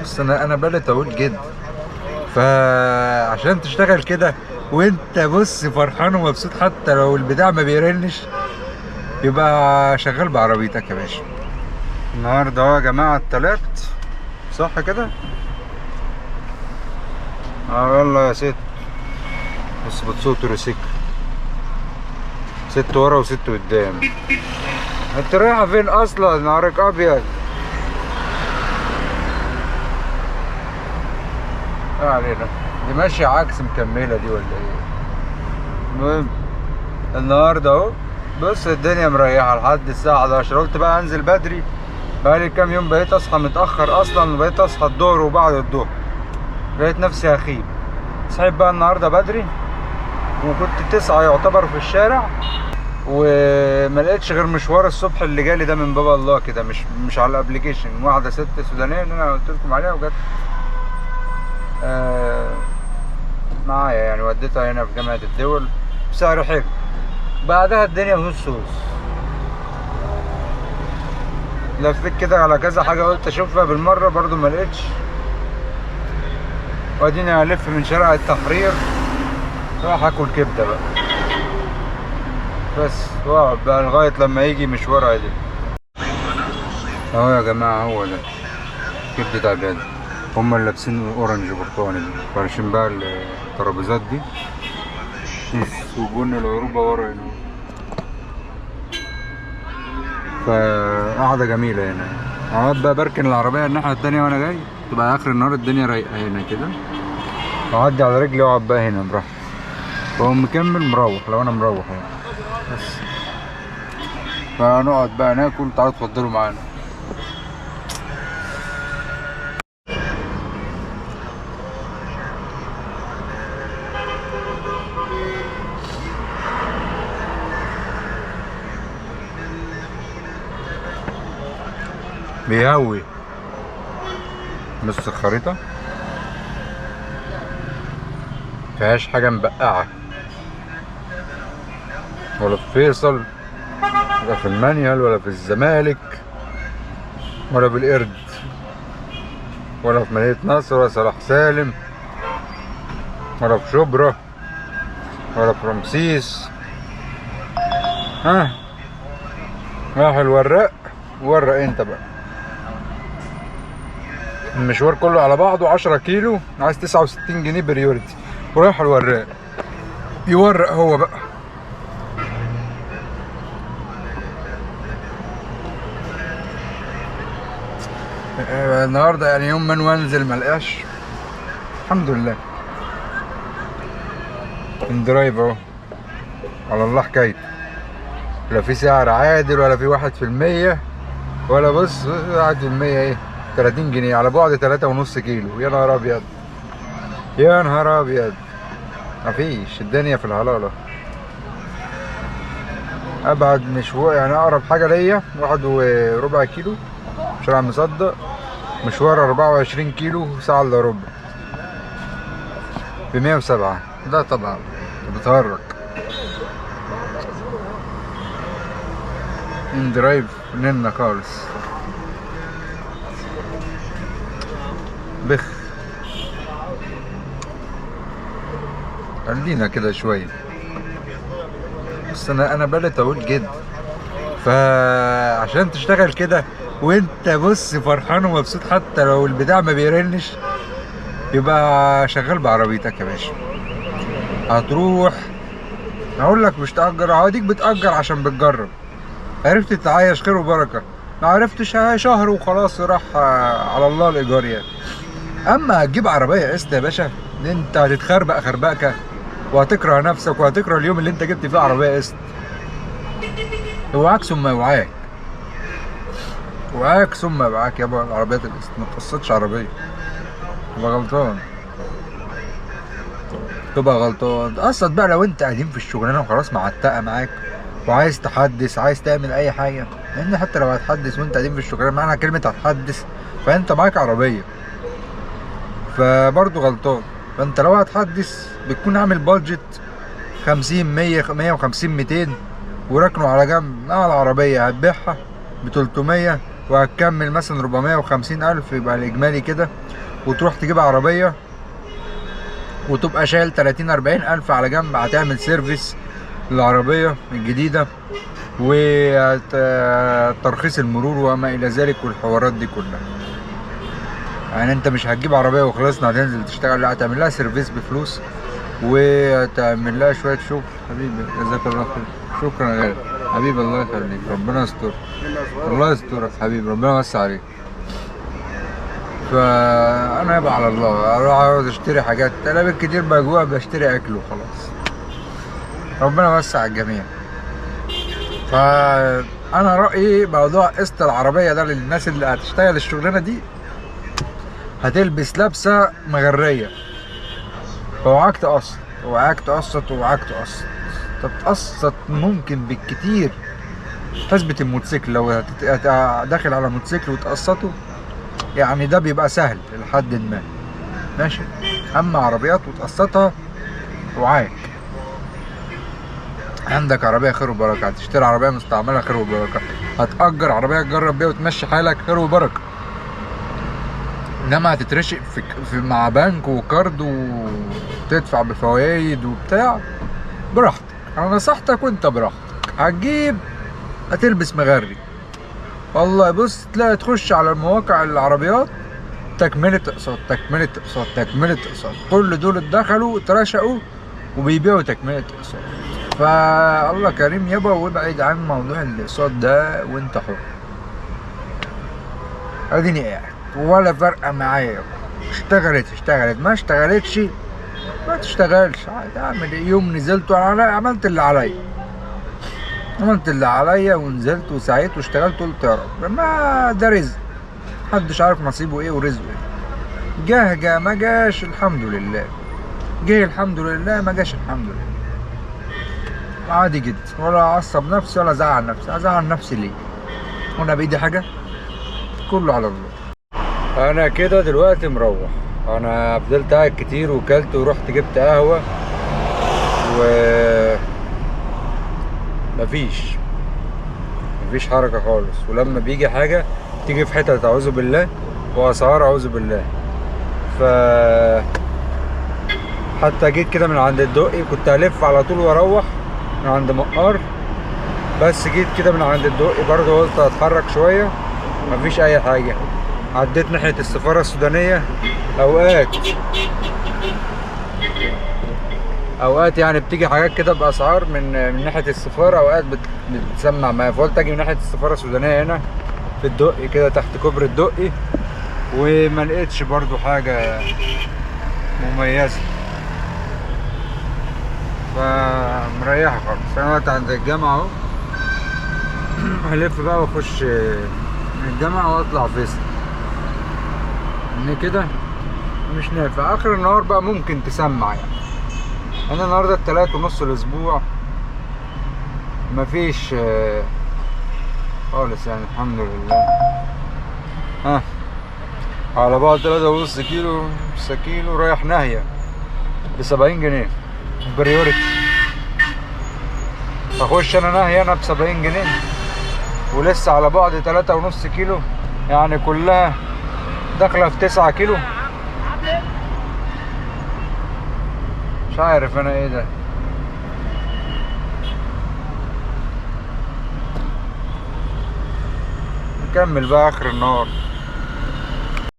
بس انا بالي طويل جدا، فعشان تشتغل كده وانت بص فرحان ومبسوط حتى لو البتاع ما بيرنش، يبقى شغال بعربيتك يا باشا. النهارده اهو يا جماعة التلات، صح كده؟ يلا يا ست. بص بتسوق تروسيكل، ست ورا وست قدام. انت رايحة فين اصلا؟ نهارك ابيض. ما علينا، دي ماشية عكس مكملة دي ولا ايه؟ المهم النهارده اهو بص الدنيا مريحه لحد الساعة 11. قلت بقى انزل بدري، بقالي كام يوم بقيت اصحى متاخر اصلا، وبقيت اصحى الظهر وبعد الظهر، لقيت نفسي هخيب. صحيت بقى النهارده بدري، وكنت 9 يعتبر في الشارع، وما لقيتش غير مشوار الصبح اللي جالي ده من باب الله كده، مش على ال application. واحدة ست سودانيه اللي انا قلت لكم عليها وجت معايا يعني، وديتها هنا في جامعه الدول بسعر حلو. بعدها الدنيا نص نص، لفيت كده على كذا حاجة قلت اشوفها بالمرة، برضو ما لقيتش. واديني هلف من شارع التحرير رايح اكل كبده بقى بس، واقعد بقى لغاية لما يجي مشوار عادل. اهو يا جماعة هو ده كبده عباده، هما اللي لابسين orange برتقاني فارشين بقى الترابيزات دي وبن العروبة ورا هنا، فقعده جميلة هنا. اقعد بقى بركن العربية الناحية التانية وانا جاي، تبقى اخر النهار الدنيا رايقة هنا كده، اعدي على رجلي واقعد بقى هنا براحتي، واقوم مكمل مروح لو انا مروح يعني. بس فنقعد بقى ناكل. تعالوا اتفضلوا معانا. بيهوي نص الخريطة، مفيهاش حاجة مبقعة، ولا في فيصل ولا في المانيال ولا في الزمالك ولا بالقرد ولا في مدينة نصر ولا صلاح سالم ولا في شبرا ولا في رمسيس. ها راح الوراق، ورق انت بقى. المشوار كله على بعضه 10 كيلو، عايز 69 جنيه بريوريتي، ورايح الوراق يورق هو بقى. النهارده يعني يوم ما وانزل ما لقاش، الحمد لله. inDrive اهو على الله حكايته، لا في سعر عادل ولا في 1% ولا بص 1% ايه، 30 جنيه على بعد 3.5 كيلو. يا نهار ابيض يا نهار ابيض، مفيش الدنيا في الهلاله. ابعد مشوار يعني اقرب حاجة ليا 1.25 كيلو شارع مصدق، مشوار 24 كيلو ساعة الا ربع ب107. ده طبعا بتهرج. inDrive ننا خالص. بخ خلينا كده شوية. بس انا بالي طويل جدا، فعشان تشتغل كده وانت بص فرحان ومبسوط حتى لو البتاع ما بيرنش، يبقى شغال بعربيتك يا باشا. هتروح هقول لك مش تأجر، هاديك بتأجر عشان بتجرب، عرفت تتعايش خير وبركة، ما عرفتش شهر وخلاص راح على الله الإيجار يعني. أما هتجيب عربية قسط يا باشا، انت هتتخربق خربقة وهتكره نفسك وهتكره اليوم اللي انت جبت فيه عربية قسط. اوعاك ثم اوعاك، اوعاك ثم اوعاك يابا. العربيات القسط ما تقسطش عربية، تبقى غلطان، تبقى غلطان. تقسط بقى لو انت قديم في الشغلانة وخلاص معتقة معاك وعايز تحدث، عايز تعمل اي حاجة، لان حتى لو هتحدث وانت قديم في الشغلانة، معنى كلمة هتحدث فانت معاك عربية، فبرضه غلطان. فانت لو هتحدث بتكون عامل بادجت 50 100 150 200 وراكنه على جنب مع العربية، هتبيعها ب 300 وهتكمل مثلا 450 ألف، يبقى الإجمالي كده وتروح تجيب عربية وتبقى شايل 30 40 الف على جنب، هتعمل service للعربية الجديدة وترخيص المرور وما الى ذلك والحوارات دي كلها. يعني انت مش هتجيب عربية وخلصنا هتنزل تشتغل، لا هتعمل لها service بفلوس وتعمل لها شوية شغل. حبيبي جزاك الله خير، شكرا يا غالي حبيبي، الله يخليك، ربنا يسترك، الله يسترك حبيبي، ربنا يوسع عليك. فانا يبقى على الله اروح اقعد اشتري حاجات، انا بالكتير بجوع بشتري اكل وخلاص، ربنا يوسع على الجميع. فانا رايي موضوع قسط العربية ده للناس اللي هتشتغل الشغلانة دي، هتلبس لبسه مغرية، اوعاك تقسط، اوعاك تقسط، اوعاك تقسط. طب تقسط ممكن بالكتير حسبة الموتوسيكل، لو داخل على موتوسيكل وتقسطه يعني ده بيبقى سهل لحد ما، ماشي. اما عربيات وتقسطها اوعاك. عندك عربية خير وبركة، هتشتري عربية مستعملة خير وبركة، هتأجر عربية تجرب بيها وتمشي حالك خير وبركة. انما هتترشق في مع بنك وكارد وتدفع بفوايد وبتاع، براحتك، انا نصحتك وانت براحتك. هتجيب هتلبس مغري والله. بص تلاقي تخش على المواقع العربيات تكملة اقساط، تكملة اقساط، تكملة اقساط، كل دول اتدخلوا اترشقوا وبيبيعوا تكملة اقساط. فالله كريم يابا، وابعد عن موضوع الاقساط ده وانت حر. اديني قاعد ولا فارقه معايا، اشتغلت اشتغلت، ما اشتغلتش ما تشتغلش، عادي. اعمل ايه؟ يوم نزلت وعلى عملت اللي عليا، عملت اللي عليا ونزلت وسعيت واشتغلت، قلت يا رب ما ده رزق، محدش عارف نصيبه ايه ورزقه ايه. جه جه، ما جاش الحمد لله، جه الحمد لله، ما جاش الحمد لله، عادي جدا. ولا اعصب نفسي ولا ازعل نفسي، ازعل نفسي ليه؟ وانا بايدي حاجة؟ كله على الله. انا كده دلوقتي مروح، انا فضلت قاعد كتير وكلت ورحت جبت قهوة و مفيش حركة خالص. ولما بيجي حاجة تيجي في حتت اعوذ بالله، واسعار اعوذ بالله. ف حتى جيت كده من عند الدقي، كنت هلف على طول واروح من عند مقار، بس جيت كده من عند الدقي برضه قلت اتحرك شوية، مفيش اي حاجة. عديت ناحية السفارة السودانية، اوقات يعني بتيجي حاجات كده باسعار من ناحية السفارة، اوقات بتسمع معايا، فقلت اجي من ناحية السفارة السودانية هنا في الدقي كده تحت كوبري الدقي، وما لقيتش برضو حاجة مميزة، فمريحه خالص. انا وقت عند الجامعة اهو، هلف بقى واخش من الجامعة واطلع فيصل، ان كده مش نافع. اخر النهار بقى ممكن تسمع يعني. انا النهارده التلات ونص الاسبوع، مفيش خالص يعني الحمد لله. ها على بعض 3.5 كيلو، 5 كيلو رايح ناهية ب70 جنيه بريوريتي. اخش انا ناهية انا ب70 جنيه، ولسه على بعد 3.5 كيلو، يعني كلها داخلة في 9 كيلو. مش عارف انا ايه ده. نكمل بقى اخر النهار.